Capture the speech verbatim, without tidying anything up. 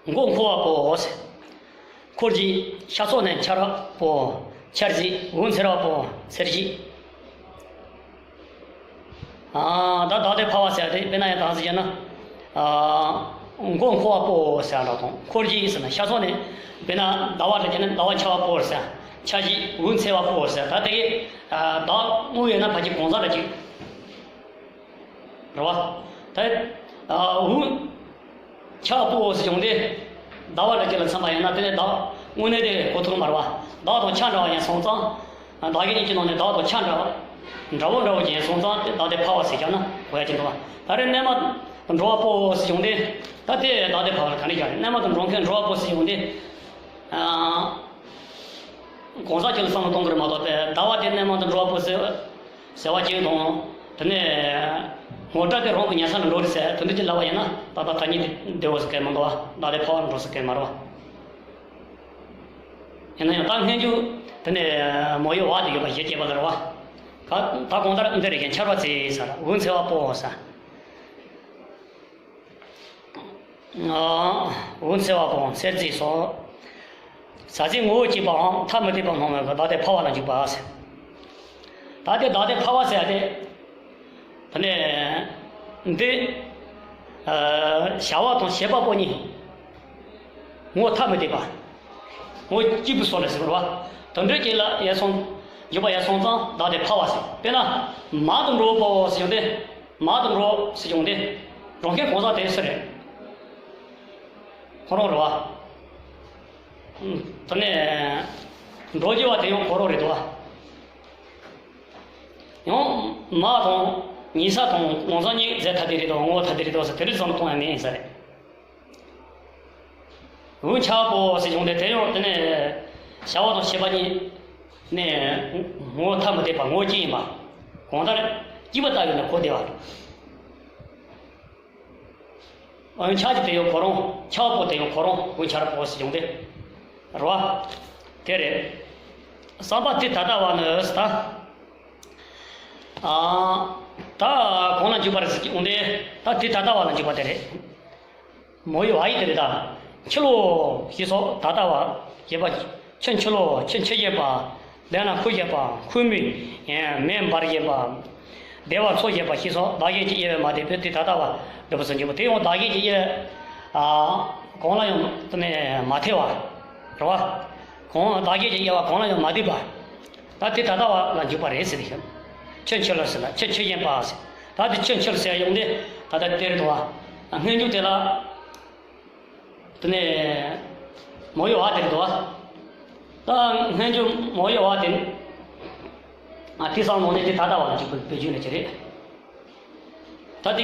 མགོ་འཁོར་བ་པོ་ཟེར། འཁོར་བཞི། ཤ་ཚོགས་ནས་འཆར་བ་པོ། འཆར་བཞི། འུར་འཚེར་བ་པོ། འཚེར་བཞི། ཨ། ད་ཟླ་དེ་ཕ་བ་ཟེར་ཏེ་དཔེར་ན་ཡང་དང་ཟེར་ན། ཨ། མགོ་འཁོར་བ་པོ་ཟེར་འགྲོ་དང་། འཁོར་བཞི་ཟེར་ན་ཤ་ཚོགས་ནས། དཔེར་ན་ཟླ་བ་འདྲ་བྱས་ན་ཟླ་བ་འཆར་བ་པོ་ཟེར། འཆར་བཞི། འུར་འཚེར་བ་པོ་ཟེར། ད་དེ་གི་ཟླ་དངོས་ཡོད་ན་ཕལ་ཆེར་གང་ཟག་འདྲ་ཅིག་རེད་བ། ད། ཨ། འུར་འཆར་བ་པོ་ཟེར་བྱུང་སྟེ། ཟླ་བ་འདྲ་ཅིག་ལ་མཚོན་པ་ཡིན་ན་དེ་ནས་ཟླ་དངོས་གནས་དེ་གོ་ཐུབ་མ་རེད་བ། ཟླ་དང་འཆར་འདྲ་བ་ཡིན་སོང་ཙང་། ཟླ་གི་གཉིས་ཀྱི་ནང་ནས་ཟླ་དང་འཆར་འདྲ་བ། འདྲ་བོ་འདྲ་བོ་ཅིག་ཡིན་སོང་ཙང་དེ་ཟླ་དེ་ཕ་བ་ཟེར་བྱུང་ན་གོ་ཡ་ཅིག་འདུག་བ། ད་རེས་གནས་མ་དང་འགྲོ་བ་པོ་ཟེར་བྱུང་སྟེ། ད་དེ་ཟླ་དེ་ཕ་བ་ལ་ག་འདྲ་རྒྱག་རེད། གནས་མ་དང་འགྲོ་མཁན་འགྲོ་བ་པོ་ཟེར་བྱུང་སྟེ། ཨ། གང་ཟག་ཅིག་ལ་བསམ་བློ་གཏོང་གི་རེད་མ་གཏོགས་པས། ཟླ་བ་དེ་གནས་མ་དང་འགྲོ་བ་པོ་ཟེར་ཟེར་བ་ཅིག་དང་། དེ་ནས་ངོ་སྤྲོད་དེ་རང་གི་ཉལ་ས་ལ་འགྲོ་རེད་ཟེར་དེ་འདྲ་ཅིག་ལབ་པ་ཡིན་ན། ད་ལྟ་ད་ཉིད་དེ་བདེ་བོ་ཟེར་གི་མི་འདུག་བ། ཟླ་དེ་ཕ་བ་ལ་འགྲོ་ཟེར་གི་མ་རེད་བ། ཡིན་ན་ཡང་ད་སྔོན་འཇུག་དེ་ནས་མོ་ཡི་བ་དེ་ཡོད་པ་གཞི་སྐྱེས་པ་ལ་རེད་བ། ད་གང་ལྟར་འདི་རེད་ཀྱང་འཆར་བ་ཚེ་ཟེར། འུར་འཚེར་བ་པོ་ཟེར། འུར་འཚེར་བ་པོ། འཚེར་བཞི་སོགས། ཟ་ཟིའི་ངོ་བོ་སྐྱེས་པའམ་ཐ་མི་དད་པ་སྣང་བའི་ཟླ་དེ་ཕ་བ་ལ་འཇུག་པ་ཟེར། ད་དེ་ཟླ་དེ་ཕ་བ་ཟེར་ཏེ། དེ་ནས་འདི། ཨ། བྱ་བ་དང་བྱེད་པ་པོ་གཉིས། ངོ་ཐ་མི་དད་པ། ངོ་སྐྱིད་པོ་སོགས་ལ་ཟེར་བ། དེ་འདྲ་ཅིག་ལ་ཡར་སོང་། འཇུག་པ་ཡར་སོང་ཙང་ཟླ་དེ་ཕ་བ་ཟེར། དཔེར་ན། མ་དང་འགྲོ་བ་པོ་ཟེར་ཡོང་དུས། མ་དང་འགྲོ་ཟེར་བྱུང་སྟེ། རང་མཁན་གང་ཟག་དེ་སུ་རེད། ཁོ་རང་རེད་བ། དེ་ནས་འགྲོ་བྱེད་པ་དེ་ཡང་ཁོ་རང་རེད་དོ། ཡང་མ་དང་ཉེ་ས་དང་གང་ཟག་གཉིས་རྫས་ཐ་དད་རེད་དོ། ངོ་བོ་ཐ་དད་རེད་དོ་ཟེར་དེ་རིགས་ཙམ་གཏོང་ཡ་མེད་ཡིན་ས་རེད། འུར་འཆར་བ་པོ་ཟེར་བྱུང་སྟེ་དེ་ཡང་དེ་ནས་བྱ་བ་དང་བྱེད་པ་གཉིས་ནས་ངོ་ཐ་མི་དད་པ། ངོ་སྐྱིད་ཡིན་པ། གང་ལྟར་སྐྱིད་པ་ལྟ་བུ་ནས་གོ་བདེ་བ། འུར་འཆར་གྱི་དེ་ཡང་ཁོ་རང་། འཆར་བ་པོ་དེ་ཡང་ཁོ་རང་འུར་འཆར་བ་པོ་ཟེར་བྱུང་སྟེ། རེད་བ། དེ་རེད། བསམ་པ་དེ་ད་ལྟ་བ་ནི་ཟེར་ད། ཨ། ད་གང་ལ་འཇུག་པ་རེད་ཟེར་གྱི་འོང་དེ། ད་དེ་ད་ལྟ་བ་ལ་འཇུག་པ་དེ་རེད། མོ་ཡི་བ་ཡི་དེ་རེད་ད། འཆི་བློ་ཞེས་སོགས་ད་ལྟ་བ་ཞེས་པ། ཆུ་འཆི་བློ། ཆུ་འཆི་བཞིན་པ། ལན་ལ་འཁུ་བཞིན་པ། འཁུར་མི། མེ་འབར་བཞིན་པ། བདེ་བ་འཚོལ་བཞིན་པ་ཞེས་སོགས་བདག་གཞན་གྱི་དབྱེ་བས་མ་དད་པའི་དེ་ད་ལྟ་བ་འདི་པོ་ཟེར་འཇུག་པ་དེ་ཡང་བདག་གཞན་གྱི་དབྱེ་བས། ཨ། གང་ལ་ཡང་དེ་ནས་མ་དད་པ། རེད་བ། གང་བདག་གཞན་གྱི་དབྱེ་བ་གང་ལ་ཡང་མ་དད་པ། ད་དེ་ད་ལྟ་བ་ལ་འཇུག་པ་རེད་ཟེར་ཏེ། ཆུ་འཆི་བློ་ཟེར་ན་ཆུ་འཆི་བཞིན་པ་ཟེར། ད་དེ་ཆུ་འཆི་བློ་ཟེར་ཡོང་དེ་ད་ལྟ་དེ་རེད་དོ། སྔོན་འཇུག་དེ་ལ། དེ་ནས་མོ་ཡི་བ་དེ་རེད་དོ། ད་སྔོན་འཇུག་མོ་ཡི་བ་དེ། ཨ། དེ་སང་ནང་ནས་དེ་ད་ལྟ་བ་ལ་འཇུག་པའི་དཔེ་བརྗོད་ནི་ཅི་རེད། ད་དེ་གི།